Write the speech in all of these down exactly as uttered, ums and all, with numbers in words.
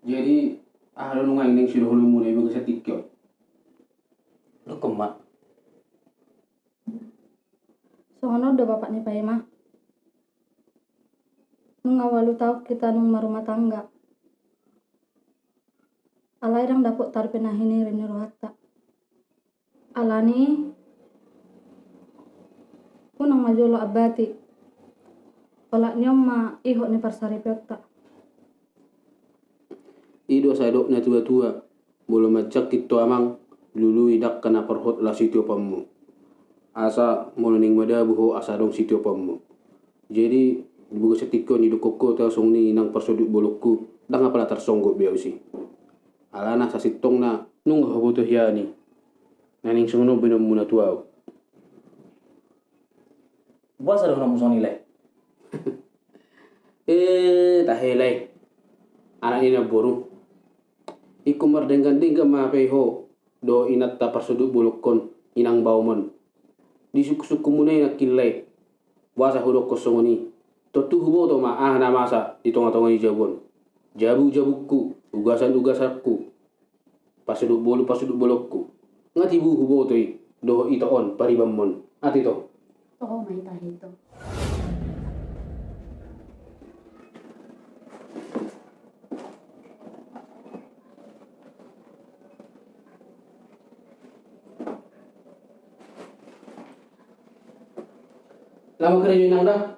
Jadi, aha do nuaeng naeng sidohononmuna di bagasan tingki on? Dokkon ma. Songon on do, Bapak ni Paima. Nunga ualu taon hita nunga marrumah tangga. Alai ndang dapot tarpenahi ni rim ni rohanta. Alani i, unang ma jolo ambati. Olat ni on ma ihot ni parsaripeonta. I do asa didok natuatua, molo manjangkit ho amang, lului dangka na porhot laos sitiopanmu. Asa molo naeng madabu ho asa adong sitiopanmu. Jadi, di bagasan tingki on didokkon ho tahe songon i inang parsonduk bolonku, ndang apala tarsonggot be au disi. Alana sasintongna nunga huboto hian i na naeng songon on baenonmuna tu au. Boasa dohononmu songon i, Lae? Eh, tahe, Lae. Anak ni namboru. Ingkon mardenggan-denggan ma hape ho dohot inanta parsonduk bolongkon, inang baomon. Disungkun-sungkunmuna i nangkin, Lae. Boasa hudokkon songon i? Tontu huboto ma aha na masa di tonga-tonga ni jabu on. Jabu-jabungku, ugasan-ugasanku, parsonduk bolong, parsonduk bolongku. Nga tibu huboto i dohot ito on paribanmon. Ate, ito? Toho ma i, tahe, ito. Laho ma karejo, inang, da.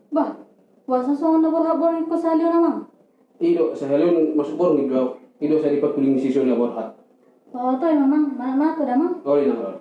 Bah, boasa songon na borhat borngin ho sahali on, amang? I do, sahali on masuk borngin do au. I do asa dipatuling sisongon na borhat. O, toe ma, amang, manat-manat ho da, amang. Olo, inang, olo.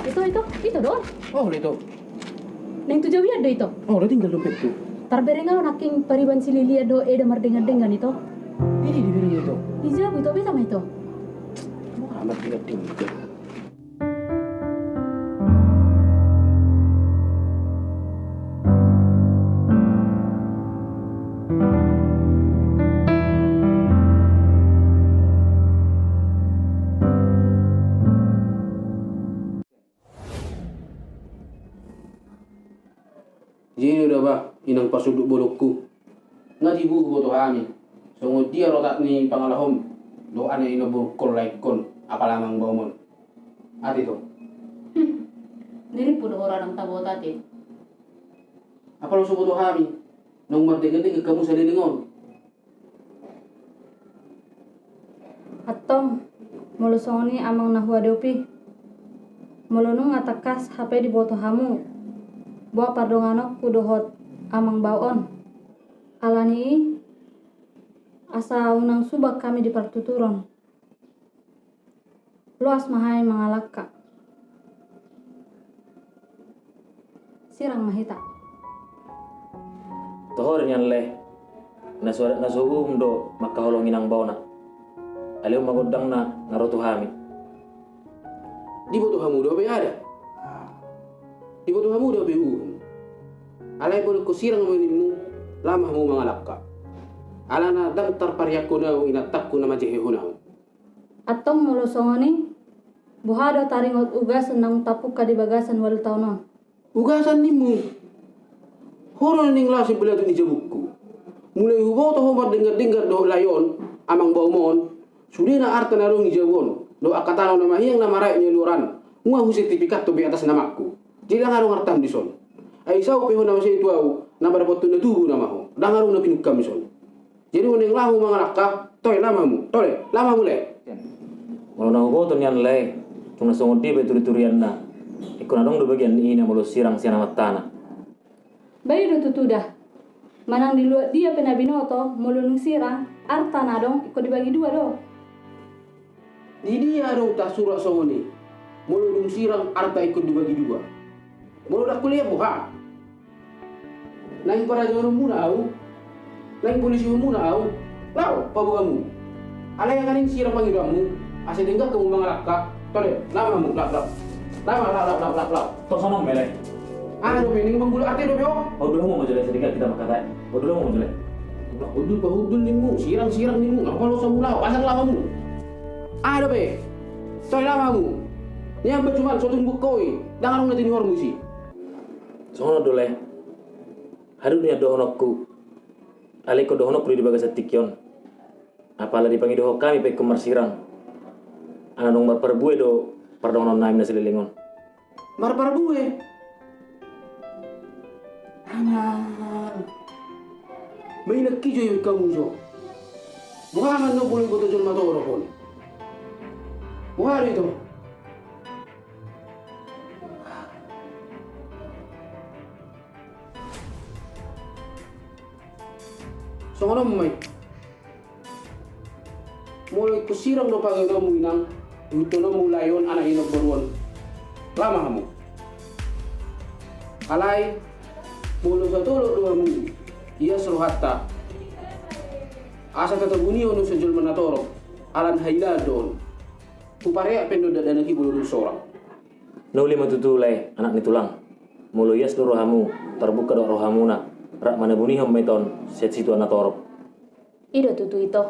Ito, ito, ito do. O, ito. Naeng tu jabu i do, ito. O, tinggal dompetku. Tarbereng au nangkin pariban si Lilia dohot eda mardengan-dengan, ito. Di dia dibereng, ito? Di jabu, ito, beta ma, ito. Amat, tinggal, tinggal. Jadi do, bah, inang parsonduk bolongku. Nga tibu huboto hami songon dia rotak ni pangalahom dohot anak ni namborungkon laengkon, apala amang baomon. Ate, ito? Hmm. Dirimpu do ho ra, ndang taboto, ate. Apala so huboto hami naung mardengan-dengan hamu saleleng on? Antong, molo songon i amang na huadopi. Molo nunga tangkas hape diboto hamu boha pardonganonku dohot amang bao on. Alani i, asa unang suba hami di partuturon. Loas ma hami mangalangka. Sirang ma hita. Toho do nian, Lae. Na so adat na so uhum do mangkaholongi inang baona. Alai on ma gondangna na ro tu hami. Diboto hamu do hape adat? Diboto hamu do hape uhum? Alai molo ingkon sirang ma nimmu, laho ma hamu mangalangka. Alana ndang tarparianghon au inantangku na manjehehon au. Antong molo songon i, boha do taringot ugasan naung tapungka di bagasan ualu taon on? Ugasan nimmu? Ho do naeng laho sian balatuk ni jabungku. Mulai huboto ho mardenggan-denggan dohot lae on, amang baomon, sudena arta na adong di jabu on dohot angka tano na mahiang na maraek ni aluran, nunga husertifikat ho be atas namangku. Jadi ndang adong artam dison. Ai saut pe ho na mansai tu au, na marapothon na tubu nama ho. Ndang adong na pinungkam dison. Jadi molo naeng laho mangalangka, toe laho ma hamu, toe laho ma hamu, Lae. Molo na huboto nian, Lae, tung na songon dia pe turi-turianna. Ingkon adong do bagian ni ina molo sirang sian amantana. Ba i do tutu da. Manang di luat dia pe na binoto, molo dung sirang, arta na adong ingkon dibagi dua do. Di dia adong tarsurat songon i? Molo dung sirang arta ingkon dibagi dua. Molo ndang hulean boha? Naeng parajaonmuna ahu? Naeng polisihonmuna ahu? Laho paboa hamu. Alai angka naeng sirang pangidoanmu, asa denggan hamu mangalangka. Tole, laho ma hamu, laho, laho. Laho ma, laho, laho, laho, laho, laho. Tongon songon i ma, Lae. Aha dope, naeng manggulak ate dope ho? Pahundul hamu ma jo, Lae, asa denggan hita mangkatai. Pahundul hamu ma jo, Lae. Pahundul, pahundul nimmu, sirang, sirang nimmu. Nga pola so hamu laho, asa laho hamu. Aha dope? Tole, laho ma hamu. Nian pe jumolo so tung bungka i, ndang adong na tiniurmu disi. Songon on do, Lae. Haduan nian dohononku. Alai ingkon dohononku do di bagasan tingki on. Apala dipangidohon hami pe ingkon marsirang. Ala naung marparbue do pardohonon nami na saleleng on. Marparbue? Aman. Main aki jo i kamu jo. Boha ma na boi boto jolma torop on? Boha do ito? Songon on ma i. Molo ingkon sirang do pangidoanmu inang, ihuthononmu lae on anak ni namboru on, laho ma hamu. Alai molo satolop do hamu, ias rohanta, asa tatabunihon do sian jolma na torop, ala na hailaan do on. Hupareak pe annon dakdanak i molo dung sorang. Na uli ma tutu, Lae, anak ni tulang. Molo ias do rohamu, tarbuka do rohamuna, rap manabunihon ma hita on sian situan na torop. I do tutu ito,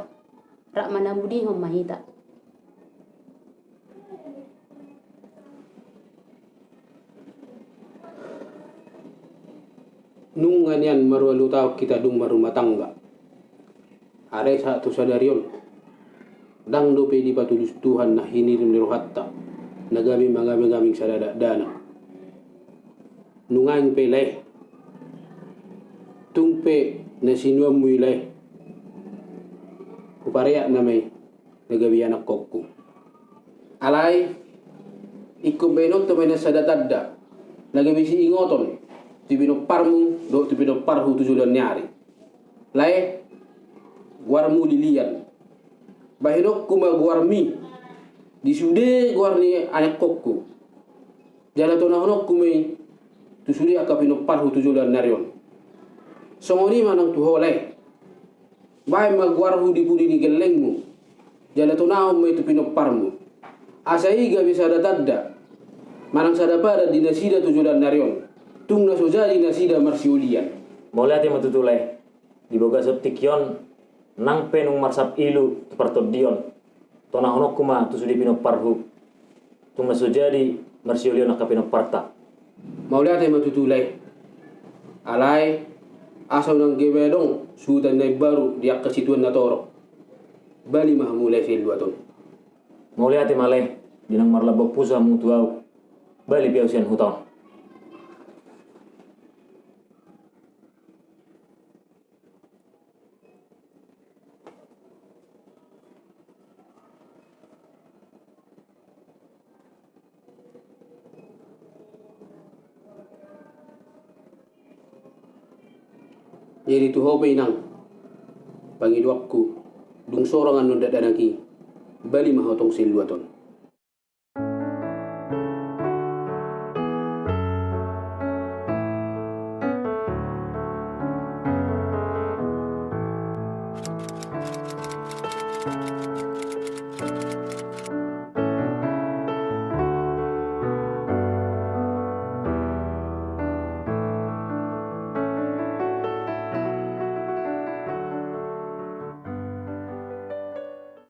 rap manabunihon ma hita. Nunga nian marualu taon hita dung marrumah tangga. Alai sahat tu sadari on, ndang dope dipatulus Tuhan na hinirim ni rohanta na gabe mangabing-abing sada dakdanak. Nuaeng pe, Lae, tung pe na sinuanmu i, Lae, hupareak nama i na gabe ianakhonku. Alai ingkon bahenonta ma i na sada tanda na gabe siingoton tu pinomparmu dohot tu pinomparhu tu joloan ni ari. Lae, goarmu Lilian. Bahenonku ma goarmi di sude goar ni anakhonku. Jala tonahononku ma i tu sude angka pinomparhu tu joloan ni ari on. Songon i ma nang tu ho, Lae. Bahen ma goarhu di pudi ni gellengmu, jala tonahon ma i tu pinomparmu. Asa i gabe sada tanda manang sada padan di nasida tu joloan ni ari on, tung na so jadi nasida marsiulian. Mauliate ma tutu, Lae. Di bagasan tingki on, nang pe nunga marsap ilu tu partondion, tonahononku ma tu sude pinomparhu, tung na so jadi marsiulion angka pinomparta. Mauliate ma tutu, Lae. Alai asa unang gabe adong suhutan na imbaru di angka situan na torop. Bali ma hamu, Lae, sian luat on. Mauliate ma, Lae, di naung marlambok pusu hamu tu ahu. Bali pe ahu sian huta on. Jadi tu ho pe, Inang, pangidoanku, dung sorang annon dakdanak i, bali ma ho tong sian luat on.